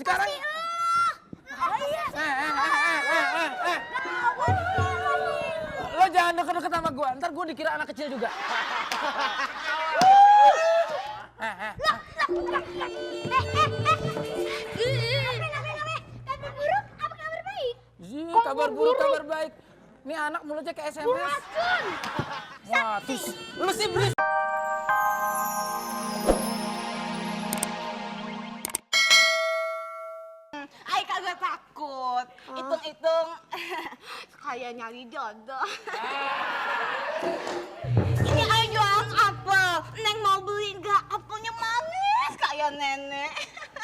Sekarang lo jangan deket-deket sama gua, ntar gua dikira anak kecil juga. Kabar buruk, kabar baik. Ini anak mulutnya kayak SMS. Wah, tuh lu sih beris. Ay kagak takut. Hitung-hitung kayak nyari jodoh. Ini ay jualan apel. Neng mau beli nggak? Apelnya manis kayak nenek.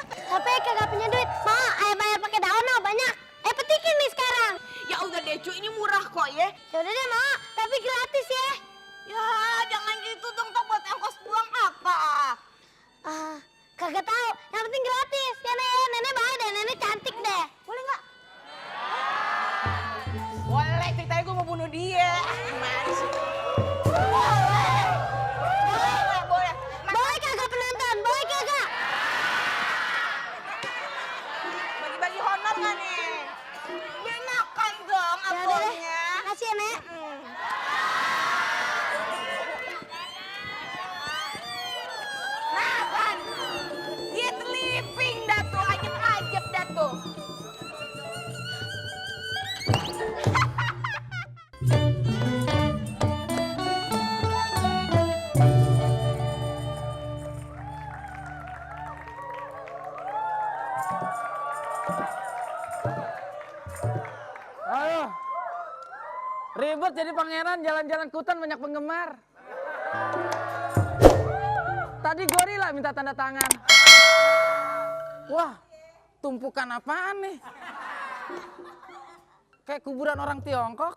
Tapi kagak punya duit. Ma, ayah bayar pakai daun ah banyak. Petikin nih sekarang. Ya udah deh cu, ini murah kok ya. Yaudah deh Ma, tapi gratis ya. Ya jangan gitu dong, tak buat ongkos pulang apa? Kagak tahu. Yang penting gratis. Ya nenek baik deh, nenek cantik deh. Boleh nggak? Boleh, ceritanya gue mau bunuh dia. Gimana sih? Boleh. Boleh kagak penonton? Boleh kagak? Bagi-bagi honor nggak nih? Biar makan dong Yaudah deh. apelnya. Kasih ya Nek. Makan. Dia sleeping dah tuh, ajep-ajep dah tuh. Ayo. Ribet jadi pangeran, jalan-jalan ke hutan banyak penggemar. Tadi gorila minta tanda tangan. Wah, tumpukan apaan nih? Kayak kuburan orang Tiongkok.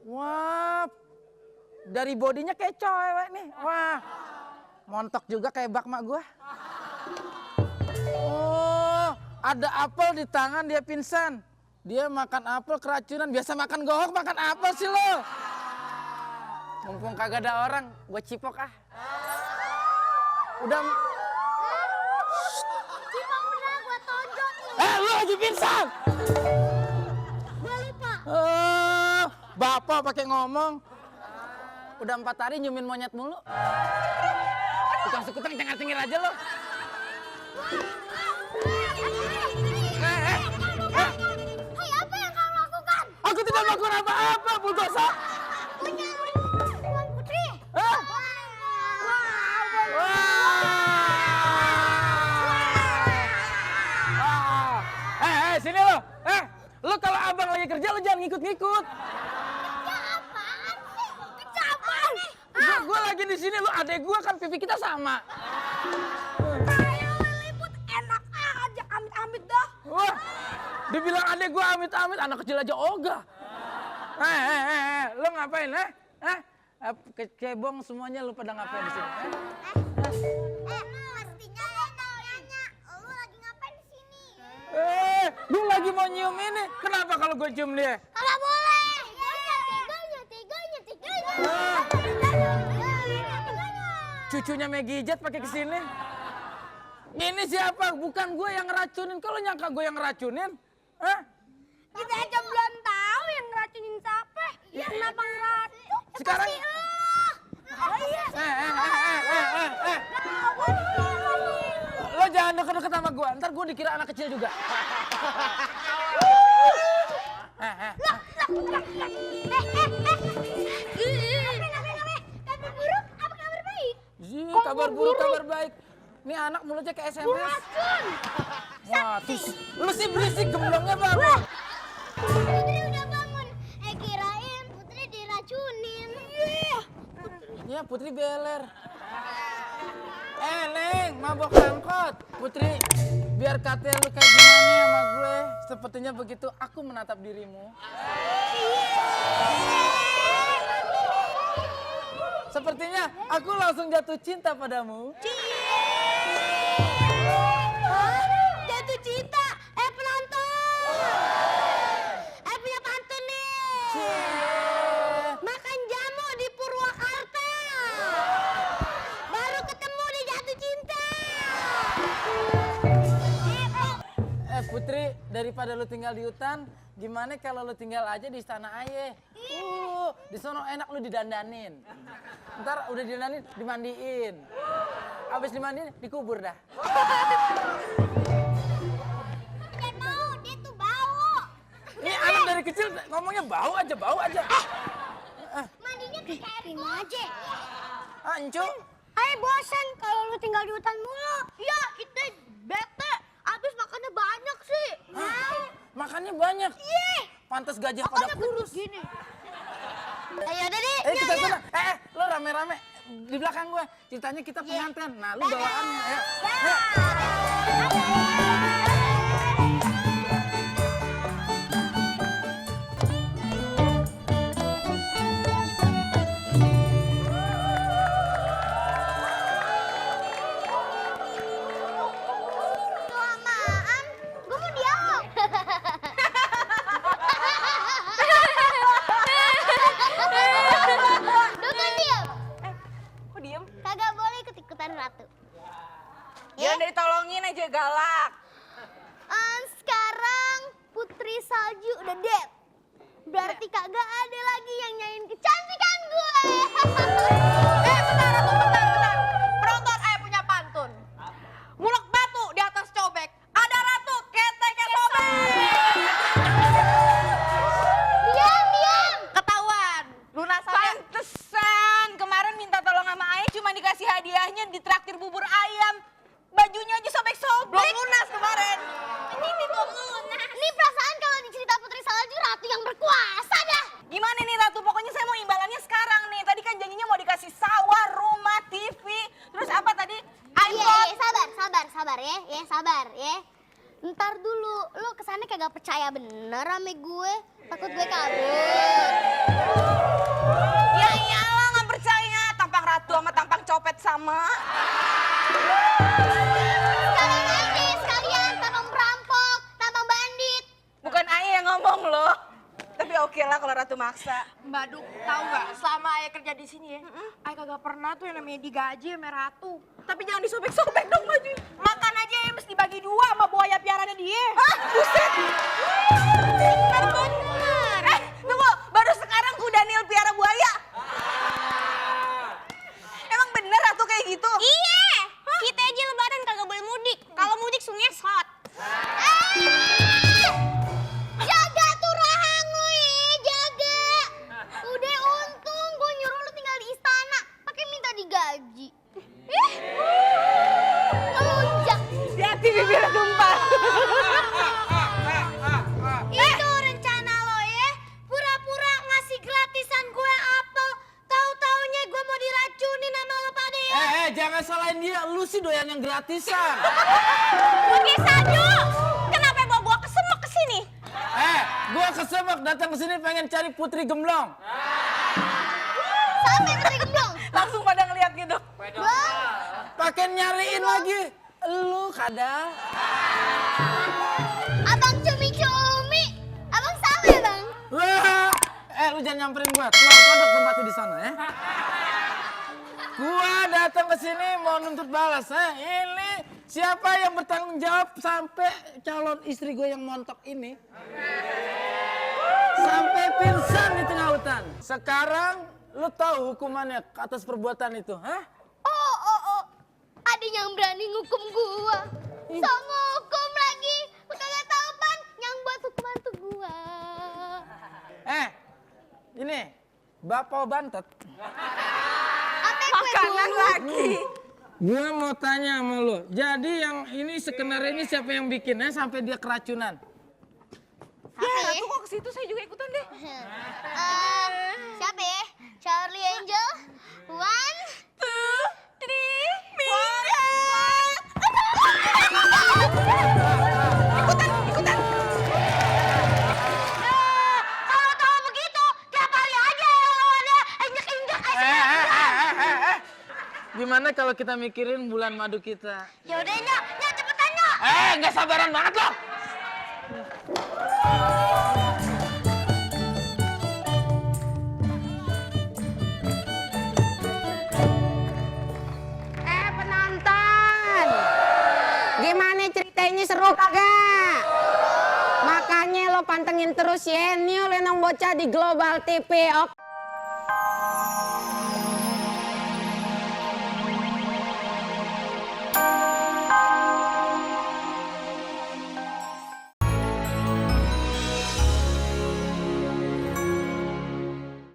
Wah, dari bodinya kayak cewek nih. Wah, montok juga kayak bak mak gua. Oh, ada apel di tangan dia pingsan. Dia makan apel keracunan. Biasa makan gohok, makan apel sih lo. Mumpung kagak ada orang, gua cipok ah. Udah. Cipok bener gua tonjok nih. Lu lagi pingsan. Gua lupa. Bapak pakai ngomong. Udah 4 hari nyumin monyet mulu. Tukang sekutang cengar-cengir aja lo. Hai, apa yang kamu lakukan? Aku tidak melakukan apa-apa, Bulldosa. Punya Tuan Putri. Hah? Sini lo. Lo kalau abang lagi kerja lo jangan ngikut-ngikut. Ya apaan sih? Kecapaan nih. Gua lagi di sini lo, adek gua kan pipi kita sama. Kayak liliput enak aja, amit-amit dah. Wah, dibilang adek gua amit-amit, anak kecil aja ogah. Lo ngapain, Kecebong semuanya lu pada ngapain di sini? Mestinya lo mau nanya, lu lagi ngapain di sini? Lu lagi mau nyium ini. Kenapa kalau gue cium dia? Kalau boleh. Tiganya. Cucunya Maggie Jet pakai kesini. Ini siapa? Bukan gue yang ngeracunin. Kalau nyangka gue yang ngeracunin, Kita aja belum tahu yang ngeracunin siapa. Ya kenapa ngeracun? Sekarang. Lo jangan deket-deket sama gue. Ntar gue dikira anak kecil juga. Kabar buruk apa kabar baik? Kabar buruk, kabar baik. Ini anak mulutnya kayak SMS. Wah, tuh lu sih berisik, gemblongnya bangun. Putri udah bangun. Kirain Putri diracunin. Iya, Putri beler. Neng, mabok angkot. Putri, biar katanya lu kayak gimana sama gue. Sepertinya begitu aku menatap dirimu. Sepertinya aku langsung jatuh cinta padamu. Jatuh cinta. Penonton. Punya pantun nih. Makan jamu di Purwakarta. Baru ketemu di jatuh cinta. daripada lu tinggal di hutan, gimana kalau lu tinggal aja di istana ayah? Di sono enak lu didandanin. Ntar udah didandanin, dimandiin. Abis dimandiin, dikubur dah. Jangan mau, dia tuh bau. Ini anak dari kecil ngomongnya bau aja. Mandinya ke Kevin aja. Ancu. Ayo bosan kalau lu tinggal di hutan mulu. Iya, kita bete. Abis makannya banyak sih. Makannya banyak. Iya. Pantas gajah pada kurus. Gini. Ayo udah deh. Kita sana. Lo rame-rame di belakang gua. Ceritanya kita pengantin. Nah, lu bawaan ya. Kelamaan, gue mau dialog. Lu kan diam. Kok diem? Kagak boleh ikut-ikutan ratu. Ya udah ditolongin aja galak. Sekarang Putri Salju udah dead. Berarti kagak ada lagi yang nyain kecantikan gue. Bentar. Penonton punya pantun. Mulek batu di atas cobek. Ada ratu keteknya sobek. Diam. Ketahuan. Lunasannya. Pantesan. Kemarin minta tolong sama Ayah cuma dikasih hadiahnya ditraktir bubur ayam. Bajunya aja sobek-sobek. Belum lunas kemarin. Ini belum lunas. Ini perasaan kalau di cerita Putri Salju ratu yang berkuasa dah. Gimana nih Ratu? Pokoknya saya mau imbalannya sekarang nih. Tadi kan janjinya mau dikasih sawah, rumah, TV. Terus apa tadi? iPhone. Iya, sabar ya, sabar ya. Ntar dulu, lu kesana kagak percaya bener sama gue. Takut gue kabur. Ya iyalah nggak percaya. Tampang Ratu sama tampang copet sama. Sekalian tampang perampok, tampang bandit. Bukan Ayah yang ngomong loh. Tapi oke lah kalau Ratu maksa. Mbak Duk, tahu nggak? Selama Ayah kerja di sini ya, Ayah kagak pernah tuh yang namanya digaji sama Ratu. Tapi jangan disobek-sobek dong baju. Makan aja ya mesti dibagi dua sama buaya piaranya dia. Buset. Bener. Tunggu. Baru sekarang ku Daniel piara buaya. Emang bener Ratu kayak gitu? Iya, kita aja lebaran kagak boleh mudik. Kalau mudik sungai sot. Jaga tuh rahang lu ya, jaga. Udah untung gue nyuruh lu tinggal di istana, pakai minta digaji. Ngelunjak. Hati bibirnya tumpah. Itu rencana lo ya, pura-pura ngasih gratisan gue apel. Tahu-taunya gue mau diracunin sama lo pada ya. Jangan salahin dia. Lu sih doyan yang gratisan. Putri Salju, kenapa bawa kesemek ke sini? Gua kesemek datang ke sini pengen cari Putri Gemblong. Sampai Putri Gemblong. Langsung pada ngeliat gitu. Pakai nyariin lagi. Lu kadal. Abang cumi-cumi. Abang sama ya, Bang? Wah, lu jangan nyamperin gua. Telur tempatnya di sana ya. Gua datang ke sini mau nuntut balas. Ini siapa yang bertanggung jawab sampai calon istri gue yang montok ini sampai pingsan di tengah hutan. Sekarang lu tahu hukumannya atas perbuatan itu, hah? Oh. Ada yang berani ngukum gua. Sama hukum lagi. Lu kagak tahu pan yang buat hukuman tuh gua. Ini bapau bantet. Apa kue Makanan bulu? lagi. Gua mau tanya sama lu. Jadi yang ini skenario ini siapa yang bikinnya sampai dia keracunan? Ya Ratu kok ke situ saya juga ikutan deh. Siapa ya? Charlie Angel. 1, 2, 3, Ikutan. Kalau tahu begitu, tiap hari aja lawannya injek-injek. Gimana kalau kita mikirin bulan madu kita? Yaudah, Nyok, cepetan, Nyok. Nggak sabaran banget loh. Penonton, gimana cerita ini seru kagak? lo pantengin terus ya New Lenong Bocah di Global TV. Oke.